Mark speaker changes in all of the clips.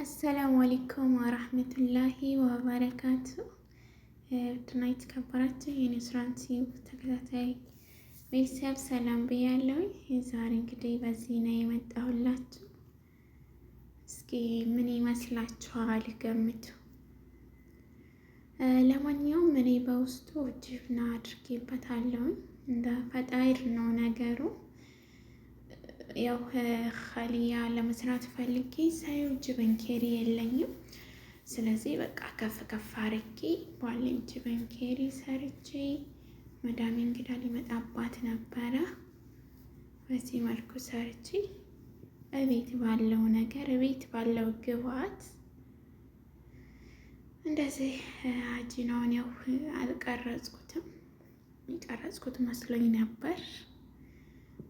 Speaker 1: السلام عليكم ورحمة الله وبركاته። ውድና የተከበራችሁ የኑስራን ቲዩብ ተከታታይ ቤተሰብ ሰላም ብያለሁኝ። ዛሬ እንግዲህ በዚህ ነው የመጣሁላችሁ። እስኪ ምን ይመስላችኋል? ገምቱ። ለማንኛውም እኔ በውስጡ جبنة አድርጌበታለሁኝ። እንደ فطاير ነው ነገሩ። ያው ኸሊያ ለመስራት ፈልጌ ሳየው جبن ኬሪ የለኝም። ስለዚህ በቃ ከፍ ከፍ አርጌ ባለኝ جبن ኬሪ ሰርቼ መዳሜ እንግዳ ሊመጣባት ነበረ። በዚህ መልኩ ሰርቼ እቤት ባለው ነገር እቤት ባለው ግብአት እንደዚህ አጂናውን ያው አልቀረጽኩትም። የቀረጽኩት መስሎኝ ነበር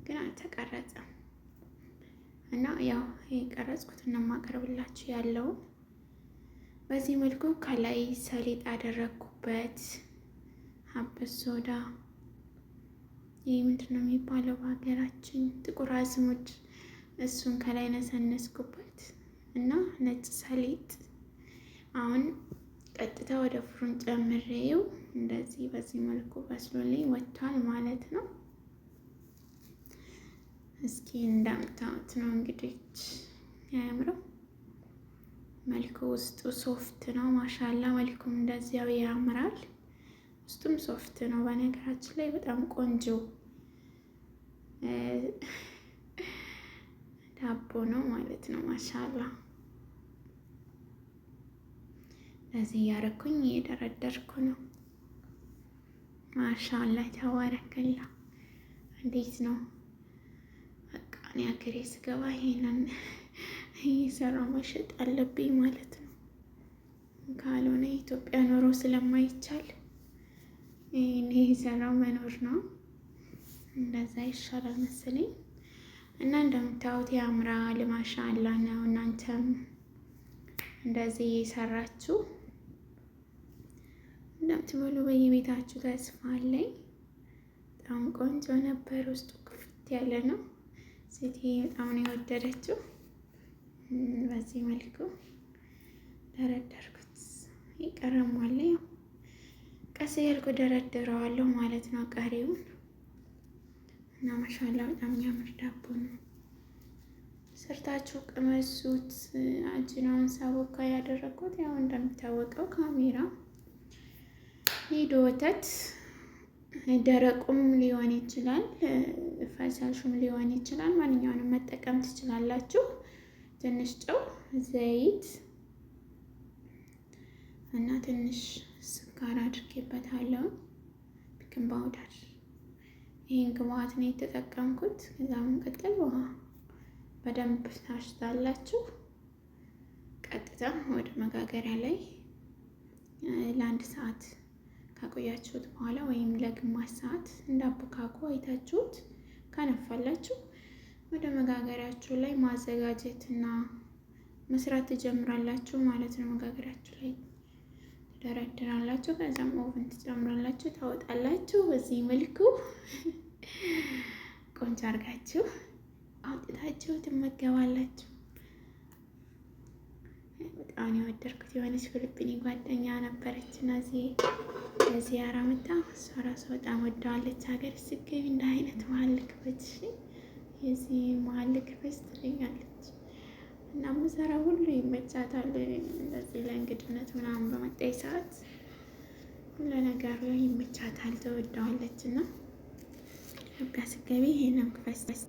Speaker 1: ግን አልተቀረጸም። እና ያው የቀረጽኩትን ነው የማቀርብላችሁ ያለውን በዚህ መልኩ ከላይ ሰሊጥ አደረግኩበት። حبة سودا ይህ ምንድን ነው የሚባለው በሀገራችን? ጥቁር አዝሙድ፣ እሱን ከላይ ነሰነስኩበት እና ነጭ ሰሊጥ። አሁን ቀጥታ ወደ فرن ጨምሬው እንደዚህ በዚህ መልኩ በስሎልኝ ወጥቷል ማለት ነው። እስኪ እንዳምታዩት ነው እንግዲህ ያምረው መልኩ ውስጡ soft ነው። ما شاء الله መልኩም እንደዚያው ያምራል። ውስጡም soft ነው። በነገራችን ላይ በጣም ቆንጆ ዳቦ ነው ማለት ነው። ما شاء الله ለዚህ እያረኩኝ እየደረደርኩ ነው። ما شاء الله تبارك الله። እንዴት ነው? በቃ እኔ ሀገሬ ስገባ ይሄንን እየሰራሁ መሸጥ አለብኝ ማለት ነው። ካልሆነ ኢትዮጵያ ኖሮ ስለማይቻል ይህን እየሰራሁ መኖር ነው። እንደዛ ይሻላል መሰለኝ። እና እንደምታዩት ያምራል። ማሻአላ ነው። እናንተም እንደዚህ እየሰራችሁ እንደምትበሉ በየቤታችሁ ተስፋ አለኝ። በጣም ቆንጆ ነበር። ውስጡ ክፍት ያለ ነው። ሴቴ በጣም ነው የወደደችው። በዚህ መልኩ ደረደርኩት። ይቀረማል ያው ቀስ እያልኩ ደረድረዋለሁ ማለት ነው ቀሪውን እና ማሻላ በጣም የሚያምር ዳቦ ነው። ሰርታችሁ ቅመሱት። አጅናውን ሳቦካ ያደረግኩት ያው እንደሚታወቀው ካሜራ ኒዶ ወተት ደረቁም ሊሆን ይችላል፣ ፈሳሹም ሊሆን ይችላል። ማንኛውንም መጠቀም ትችላላችሁ። ትንሽ ጨው፣ ዘይት እና ትንሽ ስኳር አድርጌበታለሁ። baking powder ይህን ግብአት ነው የተጠቀምኩት። ከዛ መቀጠል ውሃ በደንብ ታሽታላችሁ። ቀጥታ ወደ መጋገሪያ ላይ ለአንድ ሰዓት ካቆያችሁት በኋላ ወይም ለግማሽ ሰዓት እንዳቦካኩ አይታችሁት ካነፋላችሁ ወደ መጋገሪያችሁ ላይ ማዘጋጀት እና መስራት ትጀምራላችሁ ማለት ነው። መጋገሪያችሁ ላይ ትደረድራላችሁ። ከዛም oven ትጨምራላችሁ፣ ታወጣላችሁ። በዚህ መልኩ ቆንጆ አድርጋችሁ አውጥታችሁ ትመገባላችሁ። በጣም የወደድኩት የሆነች ፊሊፒኒ ጓደኛ ነበረች እና እዚህ ለዚያራ መጣ። እሷ ራሱ በጣም ወደዋለች። ሀገር ስትገቢ እንደ አይነት መሀል ልክፈች፣ የዚህ መሀል ልክፈች ትለኛለች እና ምሰራ ሁሉ ይመቻታል። እንደዚህ ለእንግድነት ምናምን በመጣች ሰዓት ሁሉ ነገሩ ይመቻታል፣ ተወደዋለች እና ኢትዮጵያ ስትገቢ ይሄንን ክፈች።